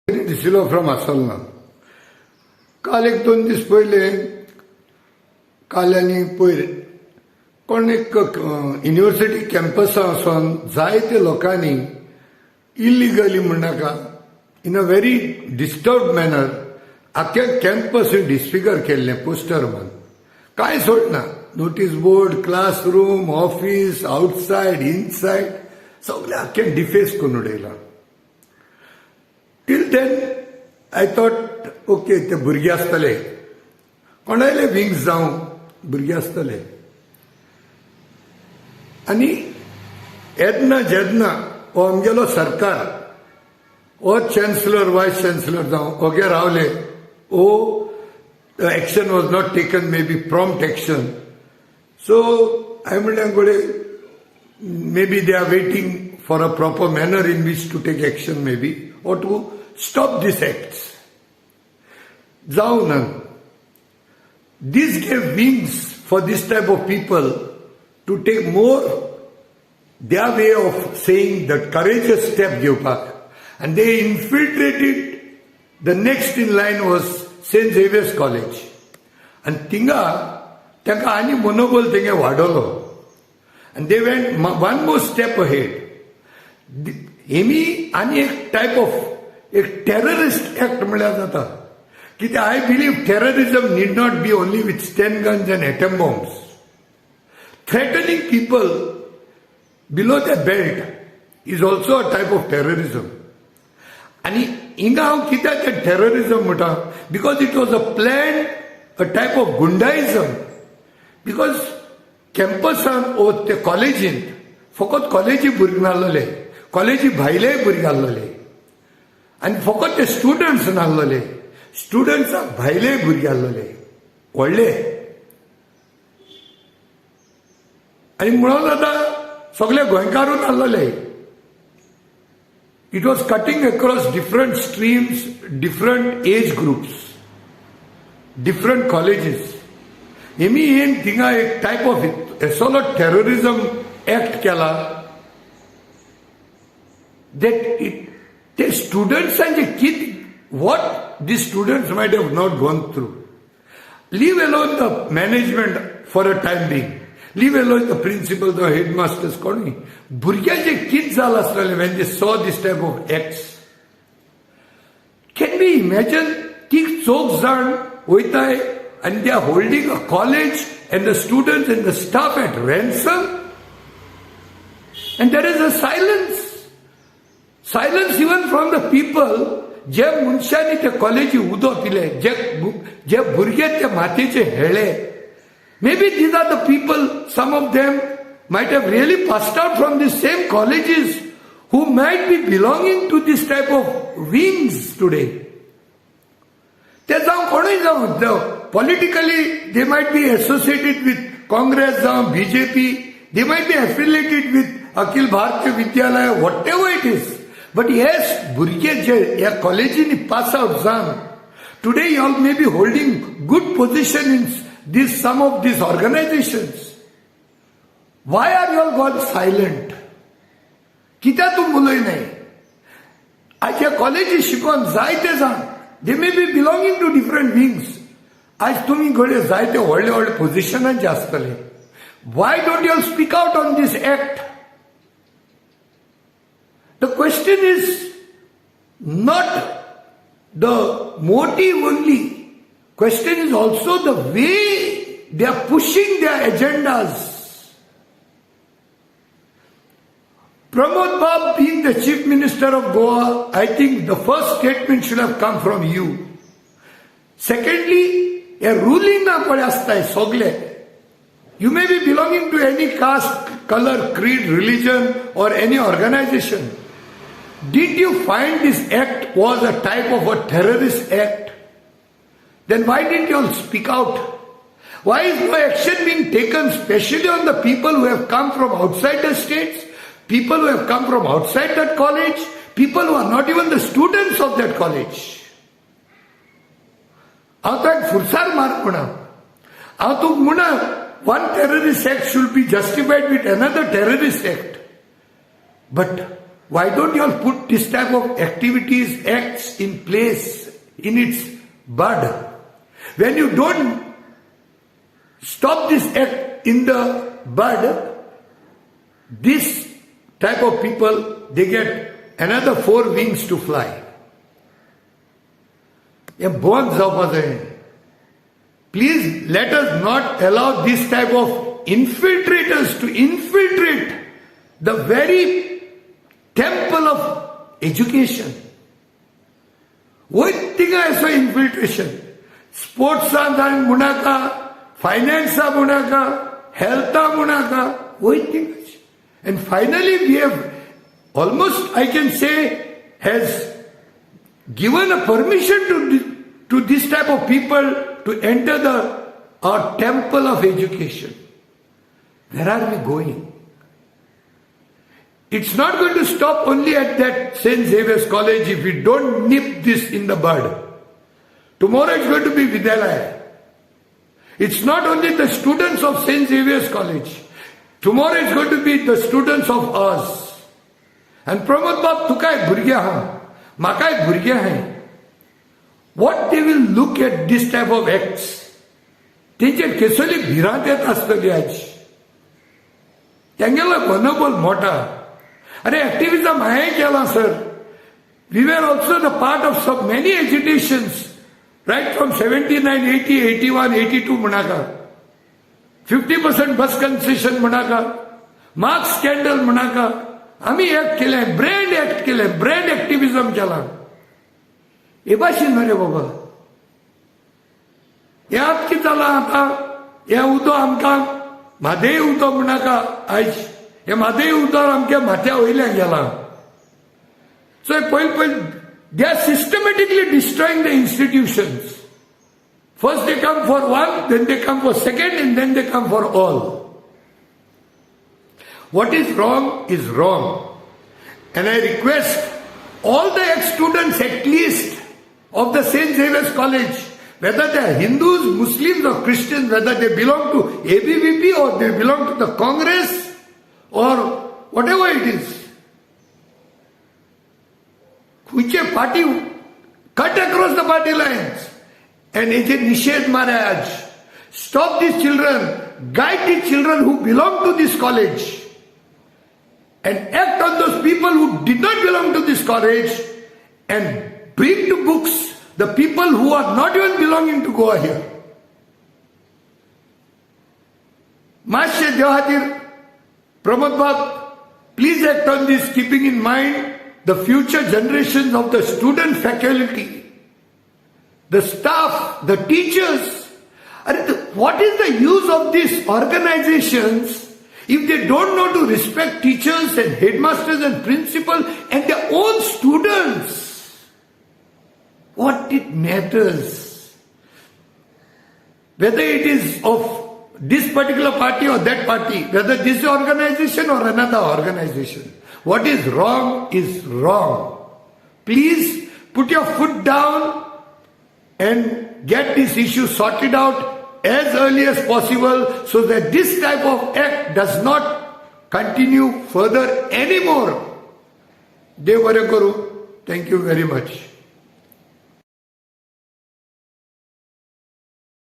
D'Silva from आसोलना. काल एक दोन दीस पयले, काल आनी पयर कोण एक युनिवर्सिटी कॅम्पसा वचोन जायते लोकांनी इलिगली म्हणनाका, in a very disturb manner आख्या कॅम्पस डिसफिगर केल्लें. पोस्टर मारून कांय सोडना, notice board, classroom, office, outside, inside, सगळें आख्खें डिफेस करून उडयलां. Till then I thought, okay, ते भुरगे आसतले, कोणायले विंग्स जावं, भुरगे आसतले. आनी येदना जेन्ना हो आमगेलो सरकार हो चॅन्सलर, वायस चॅन्सलर जावं, ओगे रावले, ओ action was not taken, maybe prompt action. So हांवें म्हणलें, घडये maybe they are waiting for a proper manner in which to take action maybe or to stop these acts. जावं ना. This gave wings for this type of people to take more their way of saying the courageous step घेवपाक, and they infiltrated. The next in line was Saint Xavier's College, and थिंगा तांकां आनी मनोबल तेंगे वाडवलो and they went one more step ahead. हेमी आनी एक टायप ऑफ एक टेररिस्ट एक्ट म्हणल्यार जाता. कित्याक, I believe terrorism need not be only with sten guns and atom bombs. Threatening people below the belt is also a type of terrorism. आनी हिंगा हांव कित्याक तें टेररिझम म्हणटा, because it was a plan, a type of goondaism, because कॅम्पसान ओ ते कॉलेजींत फकत कॉलेजी भुरगे नासलेले, कॉलेजी भायलेय भुरगे आसलेले आनी फकत ते स्टुडंट्स नासलेले, स्टुडंट्साक भायले भुरगे आसलेले व्हडले आनी म्हणून आतां सगळे गोंयकारूच आसलेले. It was cutting across different streams, different age groups, different colleges. हेमी येन थिंगा एक टायप ऑफ असलो टेररिझम एक्ट केला that it ते स्टुडंट्सांचे कित, what the students might have not gone through. Leave alone the management for a time being, leave alone the principal, the headmasters, कोणूय, भुरग्यांचे कित जालां आसतलें when they saw this type of acts? Can we imagine? तीग चौग जाण वयताय आनी they are holding a college and the students and the staff at ransom, and there is a silence, silence even from the people जे मनशांनी ते कॉलेजी उदक पिले, जे जे भुरगे ते मातयेचे हेळे. Maybe these are the people, some of them might have really passed out from the same colleges, who might be belonging to this type of wings today. ते जावं, कोणूय जावं, politically they might be associated with Congress जावं BJP, they might be affiliated with Akhil Bharatiya Vidyalaya, whatever it is. But yes, भुरगे जे ह्या कॉलेजींनी pass out जावन today you all may be holding good position in this some of these organizations, why are you all gone silent? कित्याक तूं उलय नाही? आयज ह्या कॉलेजी शिकोन जायते जाण, they may be belonging to different wings, आयज तुमी घडये जायते व्हडले व्हडले पोझिशनाचे आसतले. Why don't you speak out on this act? The question is not the motive only. Question is also the way they are pushing their agendas. Pramod Bab being the Chief Minister of Goa, I think the first statement should have come from you. Secondly, a ruling ना पळय आसताय सगळे. You may be belonging to any caste, color, creed, religion or any organization. Did you find this act was a type of a terrorist act? Then why didn't you all speak out? Why is no action being taken, especially on the people who have come from outside the states, people who have come from outside that college, people who are not even the students of that college? हांव तुका फुरसार मार म्हणा, हांव तुका म्हणा, one terrorist act should be justified with another terrorist act, but Why don't you all put this type of activities, acts in place, in its bud? When you don't stop this act in the bud, this type of people, they get another four wings to fly. हें बंद जावपा जाय. Please let us not allow this type of infiltrators to infiltrate the very temple of education. वयत थिंगा असो infiltration, स्पोर्ट्सान म्हणूनाका, फायनान्सा म्हणूनाका, हेल्था म्हणूनाका, वयत थिंगा. And finally we have almost, I can say, has given a permission to this type of people to enter the our temple of education. Where are we going? It's not going to stop only at that St. Xavier's College if we don't nip this in the bud. Tomorrow it's going to be Vidyalaya. It's not only the students of St. Xavier's College. Tomorrow it's going to be the students of us. And Pramod बाब, तुकाय भुरगे आहा, म्हाकाय भुरगे आहाय. What they will look at this type of acts? तेंचेर केसली भिरांत येत आसतली आज. तेंगेलो मनोबल मोठा. अरे, एक्टिविजम हांवें केलां, sir. We were also the part of some many agitations, right from 79, 80, 81, 82 म्हणाका, 50% bus concession म्हणाका, marks scandal म्हणाका. आमी एक्ट केलें, ब्रँड एक्ट केलें, ब्रँड एक्टिविजम केलां. हे भाशेन मरे बाबा, हें आतां कितें जालां? आतां हें उदक आमकां म्हादय उदक म्हणाका, आयज हें म्हादय उदक आमच्या माथ्या वयल्यान गेलां. सो पयलीं पयलीं they are systematically destroying the institutions. First they come for one, then they come for second, and then they come for all. What is wrong is wrong. And I request all the ex-students, at least of the St. Xavier's College, whether they are Hindus, Muslims or Christians, whether they belong to ABVP or they belong to the Congress or whatever it is, खंयचे party, cut across the party lines and हेजे निषेध Maharaj. Stop these children, guide these children who belong to this college and act on those people who did not belong to this college and bring to books the people who are not even belonging to Goa here. मातशें देवा खातीर, प्रमोद बाब, please act on this, keeping in mind the future generations of the student faculty, the staff, the teachers. What is the use of these organizations if they don't know to respect teachers and headmasters and principal and their own students? What it matters? Whether it is of this particular party or that party, whether this organization or another organization. What is wrong is wrong. Please put your foot down and get this issue sorted out as early as possible so that this type of act does not continue further anymore. देव बरें करूं. Thank you very much.